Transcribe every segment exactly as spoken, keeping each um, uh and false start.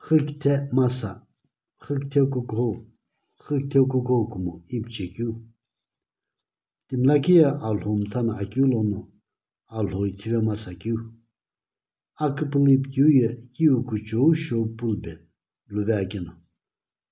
Xükithe masa, xükithe kukuhou, xükithe kukuhou kumo ipi chekeu. Timi lakhi ye Alhou mtha no akeu lono Alhou ithivemasa keu. Aküpülü ipikeu ye kiu kuchou shou pulbe luve akeno.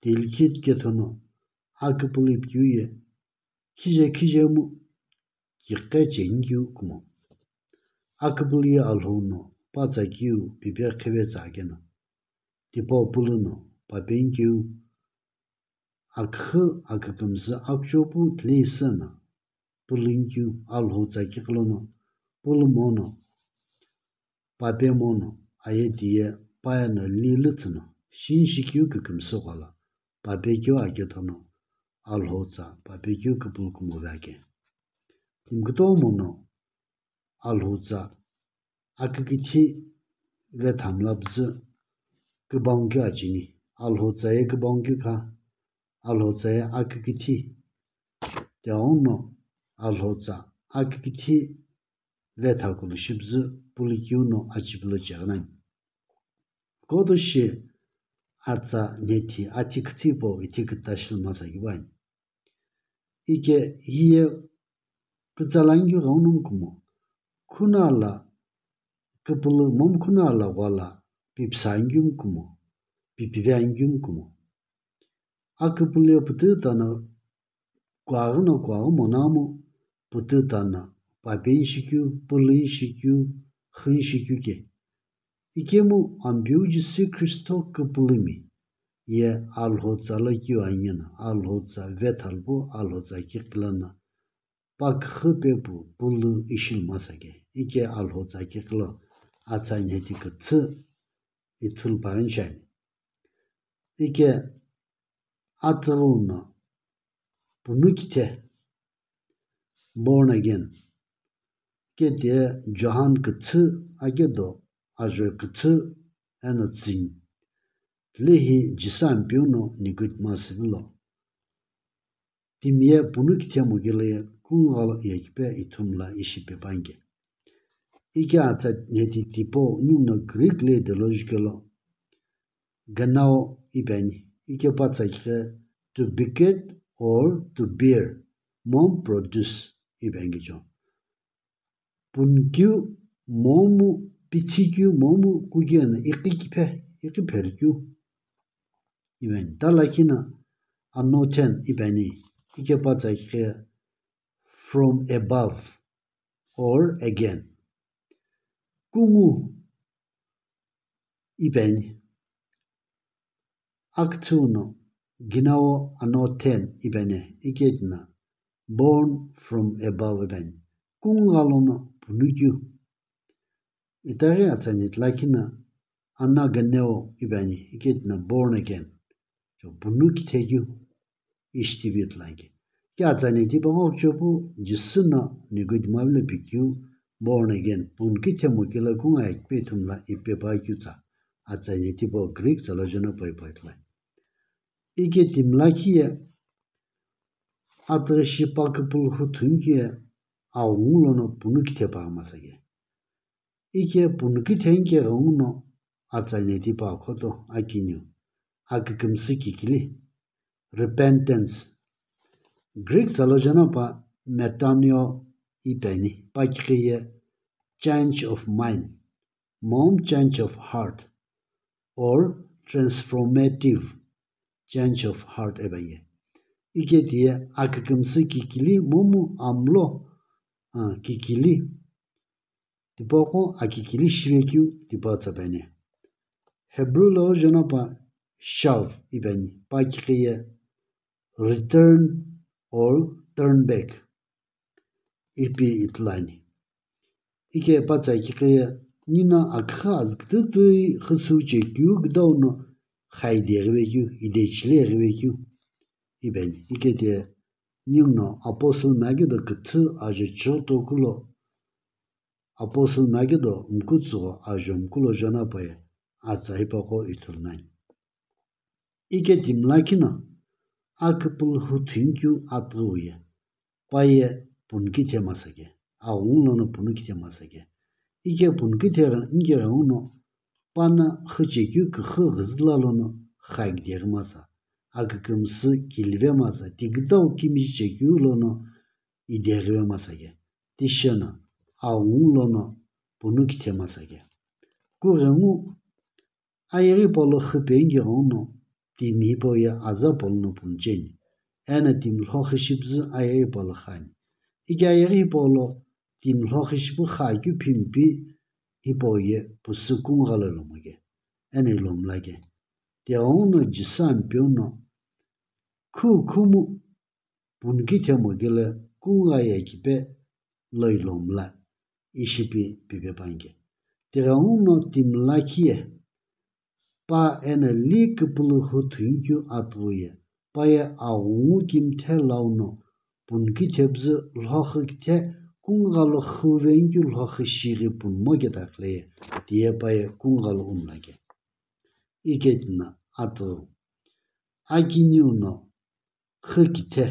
Tilkit kethono aküpülü ipikeu ye khije khije mu kiqe cheni keu kumo. Aküpülü ye Alhou no patsa kiu pipe qhive tsa akeno. Tipau pülü no papeni keu aküxü akükümsü akuchopu tleisü no pülüni keu Alhou tsa kiqi lono pülü mono pape mono aye tiye paye no lilütsü no shinshi keu kükümsü ghola pape keu akethono Alhou tsa pape keu küpülü kumo ve ake. Timi kutomo no Alhou tsa akükithi vetha mla püzü kübau keu acheni. Alhou tsa ye kübau keu kha, Alhou tsa ye akükithi. Tighenguno Alhou tsa akükithi vetha kulu shi püzü pulü keu no achi pülü cheghi nani. Kodo shi atsa nhethi athi küthü hipau ithi küta shilu masa keu ani. Ike hiye kütsalangi keu ghenguno mu kumo, khuna la küpülü momu khuna la gholo pipsa angi keu mu kumo, pipive angi keu mu kumo. Aküpülü ye pütü tano kuaghi no kuaghi mono mu pütü tano papeni shikeu, pülüni shikeu, xüni shikeu ke. Ikemu Ampeu Jisü Khristo küpülümi ye Alhou tsa lo keu ange no, Alhou tsa vetha lüpu, Alhou tsa kiqi lono, pa küxü pepu pülü ishi masa ke. Ike Alhou tsa kiqi lo atsa nhethi küthü ithulu paghi cheni. Ike atüghü no punu kithe, born again. Ike tiye Johan küthü akedo ajo küthü eno tsüni. Tilehi Jisü Ampeu no Nicodemus vilo. Timi ye punu kithe mokelo ye kungugha lo yekipe ithumla ishi pepuani ke. Ike atsa nhethi tipau ninguno Greek lo ideological lo genao ipi ani, ike patsa kiqi to beget or to bear, momu produce ipi ani kecho. Punikeu momu, pithikeu momu kukeno iqi kiphe, iqi pherikeu ipi ani. Ta lakhi no anothen ipi ani, ike patsa kiqi from above or again. Kungu ipi ani. Aküthü no genao anothen ipi ani, ike tino born from above ipi ani. Kungugha lono punukeu. Itaghi atsa nhethi lakhi no anageneo ipi ani, ike tino born again. So punu kithe keu ishi tivi ithulu ani ke. Ike atsa nhethi tipau ghokuchopu Jisü no Nicodemus vilo pikeu born again, punu kithe mokelo kungugha yekipe ithumla ipi pepuakeu tsa atsa nhethi tipau Greek tsa lo jeno pai pai ithulu ani. Ike timi lakhi ye atüghü shi pa küpülü huthu keu ye aghungu lono punu kithe paghi masa ke. Ike punu kithe ani ke ghenguno atsa nhethi tipau akhoto akiniu akükümsü kikili, repentance. Greek tsa lo jeno pa metanoeo ipi ani, pa kiqi ye change of mind, momu change of heart, or transformative change of heart ipi ani. Ike tiye akükümsü kikili momu amlo, ah, kikili. Tipaqo akikili shive keu tipau tsa pi ani. Hebrew lo jeno pa shav ipi ani, pa kiqi ye return or turn back ipi ithulu ani. Ike patsa kiqi ye ninguno aküxü azükütütü xüsüu chekeu küdau no xaide ghive keu, idechile ghive keu ipi ani. Ike tiye ninguno apostle mi akedo küthü ajo chighi toku lo apostle mi akedo mkutsügho ajo mkulo jeno pa ye atsa hipaqo ithulu nani. Ike timi lakhi no aküpülü huthu keu atüghü ye pa ye punu kithe masa ke, aghungu lono punu kithe masa ke. Ike punu kithe ghi-, ani ke ghenguno pana xü chekeu küxü ghüzüla lono xakideghi masa, akükümsü kilive masa, tikütau kimiji chekeu lono ideghive masa ke, tisheno aghungu lono punu kithe masa ke. Kughengu ayeghi hipau lo xü pengighenguno timi hipau ye aza hipau lono punu cheni, eno timi lhokhi shipüzü ayeghi hipau lo xani. Ike ayeghi hipau lo timi lhokhi shipu xakeu phimpi hipau ye pusu kungugha lo ilomo ke, eno ilomla ke. Tighenguno Jisü Ampeu no khu khumu punu kithe mo kelo kungugha ye kipe lo ilomla ishi pi pipe panke. Tighenguno timi lakhi ye pa eno li küpülühu thunikeu atughu ye pa ye aghungu kimthe launo punu kithe püzü lhokhi kithe kungugha lo xüve nikeu lhokhi shighi punu mo keta khile ye tiye pa ye kungugha lo umla ke. Ike tina atughu akiniu no xü kithe,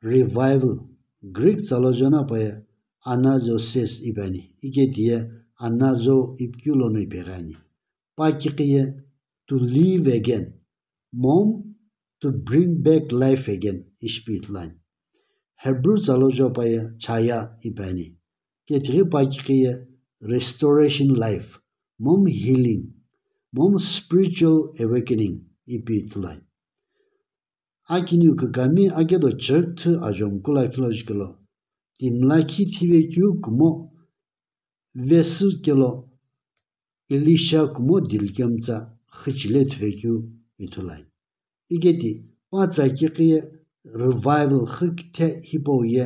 revival, Greek tsala jona pa ye anazosis ipi ani, ike tiye anazo ipi keu lono ipeghi ani. Pa kikhi ye to live again, mom to bring back life again ishi pi ithulu ani. Hebrew tsala jo pa ye chaya ipi ani. Ike tighi pa kikhi ye restoration life, mom healing, mom spiritual awakening ipi ithulu ani. Akiniu kükami akedo church thü ajomu kula kilo jukelo, timi lakhi thive keu kumo vesü kelo Elisha kumo dilkemtsa xü chile thuve keu ithulu ani. Ike ti pa tsa kikhi ye revival xü kithe hipau ye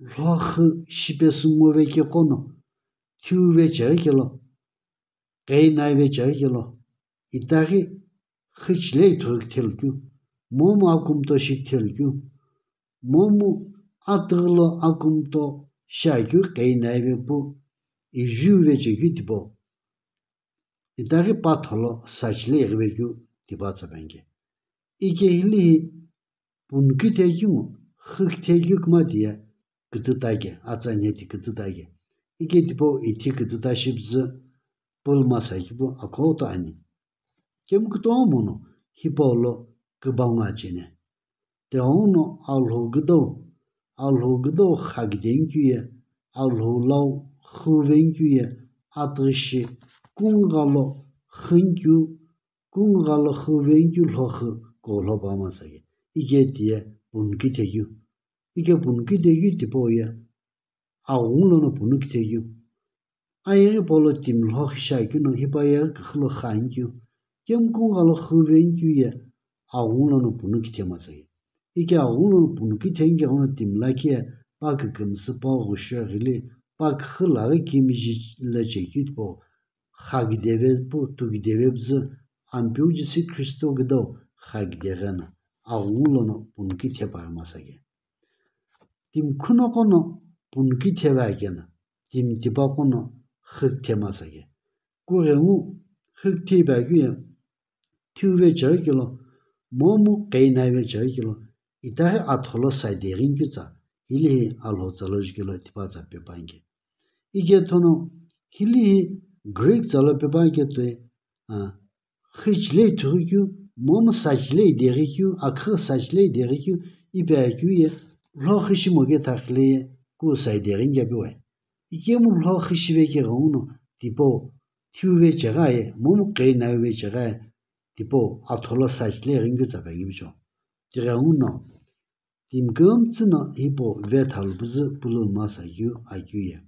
lhokhi shipesü ngove keqo no thiuve cheghi kelo, qeinaive cheghi kelo, itaghi xü chile ithughi kithelu keu, momu akumto shi kithelu keu, momu atughu lo akumto shiakeu qeinaive pu ijuve chekeu tipau, itaghi pa tholo sa chile ighive keu tipa tsa panke. Ike hili hi punu kithe keu ngo, xü kithe keu kümati ye kütüta ke, atsa nye ti kütüta ke. Ike tipau ithi kütüta shipüzü pulü masa kipu akhoto ani. Kemu kutomo no hipau lo kübau ngo achene. Tighenguno Alhou küdou, Alhou küdou xakide nikeu ye, Alhou lau xüve nikeu ye, atughu shi kungugha lo xü nikeu, kungugha lo xüve nikeu lhokhi kulo pa masa ke. Ike tiye punu kithe keu. Ike punu kithe keu tipau ye aghungu lono punu kithe keu. Ayeghi hipau lo timi lhokhi shiakeu no hipau ye küxü lo xani keu, kemu kungugha lo xüve nikeu ye aghungu lono punu kithe masa ke. Ike aghungu lono punu kithe nikeghuno timi lakhi ye pa kükümsü, pa ghusho ghili, pa küxü laghi kimiji lo chekeu tipau xakideve pu, tukideve püzü Ampeu Jisü Khristo küdou xakideghi no aghungu lono punu kithe paghi masa ke. Timi khunoqo no punu kithe ve akeno, timi tipaqo no xü kithe masa ke. Kughengu xü kithe ipi akeu ye thiuve cheghi kelo, momu qeinaive cheghi kelo, itaghi atholo saideghi nikeu tsa, hili hi Alhou tsala jukelo tipa tsa pepanke. Ike thono hili hi Greek tsala pepanke toi, a, xü chile ithughi keu, momu sa chile ideghi keu, aküxü sa chile ideghi keu, ipi akeu ye lhokhi shimo ketha khile ye ku saideghi nike apiu ai. Ikemu lhokhi shive keghenguno tipau thiuve cheghi aye, momu qeinaive cheghi aye, tipau atholo sa chile ighi nikeu tsa panke picho. Tighenguno timi kümtsü no hipau vethalu püzü pulü masa keu akeu ye,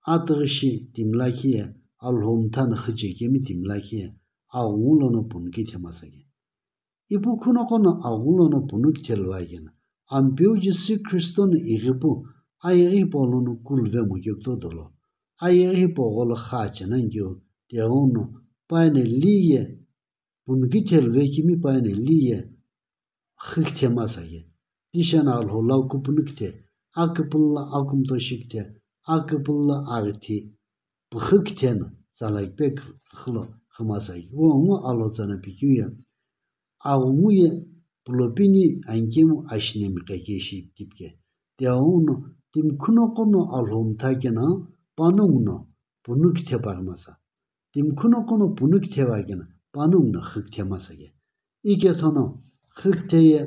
atughu shi timi lakhi ye Alhou mtha no xü chekemi timi lakhi ye aghungu lono punu kithe masa ke. Ipu khunoqo no aghungu lono punu kithelu akeno, Ampeu Jisü Khristo no ighi pu ayeghi hipau lono kuluve mo keu kutomo dolo, ayeghi hipau gholo xü achena nikeu, tighenguno pa eno li ye punu kithelu vekemi pa eno li ye xü kithe masa ke. Tisheno Alhou lau kupunu kithe, aküpülü lo akumto shi kithe, aküpülü lo aghithi püxü kithe no tsala kipe küxü lo xü masa ke. Kughengu Alhou tsana pikeu ye aghungu ye pulopini anikemu ashinemi qake shi tipike. Tighenguno timi khunoqo no Alhou mtha keno panongu no punu kithe paghi masa. Timi khunoqo no punu kithewe akeno, panongu no xükithe masa ke. Ikethono, xükithe ye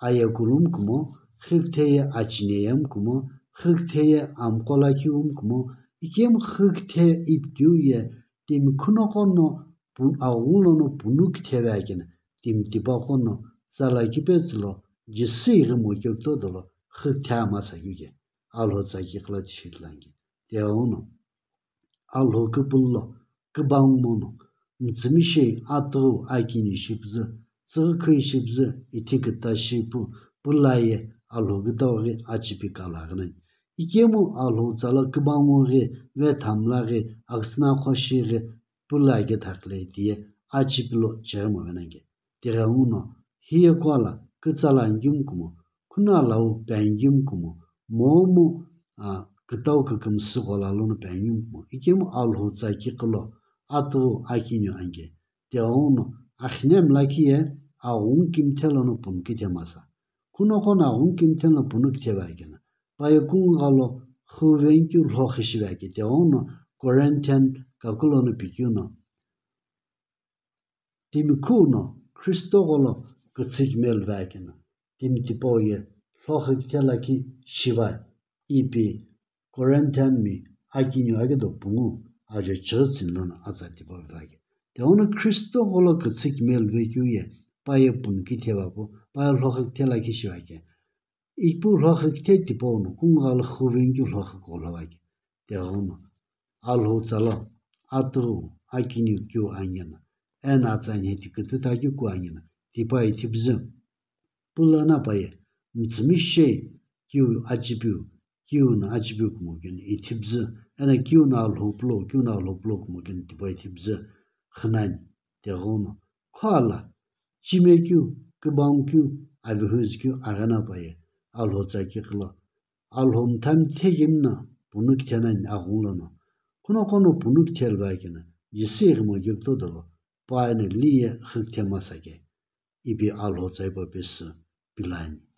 ayekulumu kumo, xükithe ye achineyemu kumo, xükithe ye amqo lakhi wumu kumo, ikemu xükithe ipi keu ye timi khunoqo no pu-, aghungu lono punu kithewe akeno, timi tipaqo no tsala kipetsü lo Jisü ighi mokeku to dolo xükithe masa keu ke, Alhou tsa kikala tishi ithulu ani ke. Tighenguno, Alhou küpülü lo kübau mono, mütsümishei, atüghüu, akiniu shipüzü, tsüghü khü shipüzü, ithi küta shipu, püla ye Alhou kütau ghi achipi kala ghinani. Ikemu Alhou tsa lo kübau ghi, vethamla ghi, aksüna khoshi ghi, püla ke thakle tiye achipi lo cheghi mo ghinani ke. Tighenguno, hiye kuala kütsala angimu kumo, khuna lau pe angimu kumo, momu, a, kütau kükümsü ghola lono pe angimu kumo, ikemu Alhou tsa kikülo, atüghüu, akiniu ani ke. Tighenguno, axine mlakhi ye aghungu kimithe lono punu kithe masa. Khunoqo no aghungu kimithe lono punu kithewe akeno, pa ye kungugha lo xüveni keu lhokhi shive ake. Tighenguno, Corinthian kaku lono pikeu no, timi khuno Kristo gholo kütsü kimiye luve akeno, timi tipau ye lhokhi kithe lakhi shive ipi Corinthian mi akiniu akedo pungu ajo chighi tsüni lono atsa tipau vivake. Tighenguno Kristo gholo kütsü kimiye luve keu ye pa ye punu kithewe pu, pa ye lhokhi kithe lakhi shive ake. Ipu lhokhi kithe tipau no kungugha lo xüveni keu lhokhi kulo vake. Tighenguno, Alhou tsa lo atüghüu, akiniu keu ani no, eno atsa nheti kütüta keu keu ani no, tipa ithipüzü. Püla no pa ye mütsümishei, keu achipiu, keu no achipiu kumo keno ithipüzü, eno keu no Alhou pülo, keu no Alhou pülo kumo keno tipa ithipüzü xünani. Tighenguno, khuala, chime keu, kübau keu, avihuzü keu aghena pa ye, Alhou tsa kikülo, Alhou mtha mithe kemi no punu kithe nani aghungu lono, khunoqo no punu kithe luve akeno, Jisü ighi mokeku to dolo, pa eno li ye xükithe masa ke, ipi Alhou tsa hipau pesü pilo ani.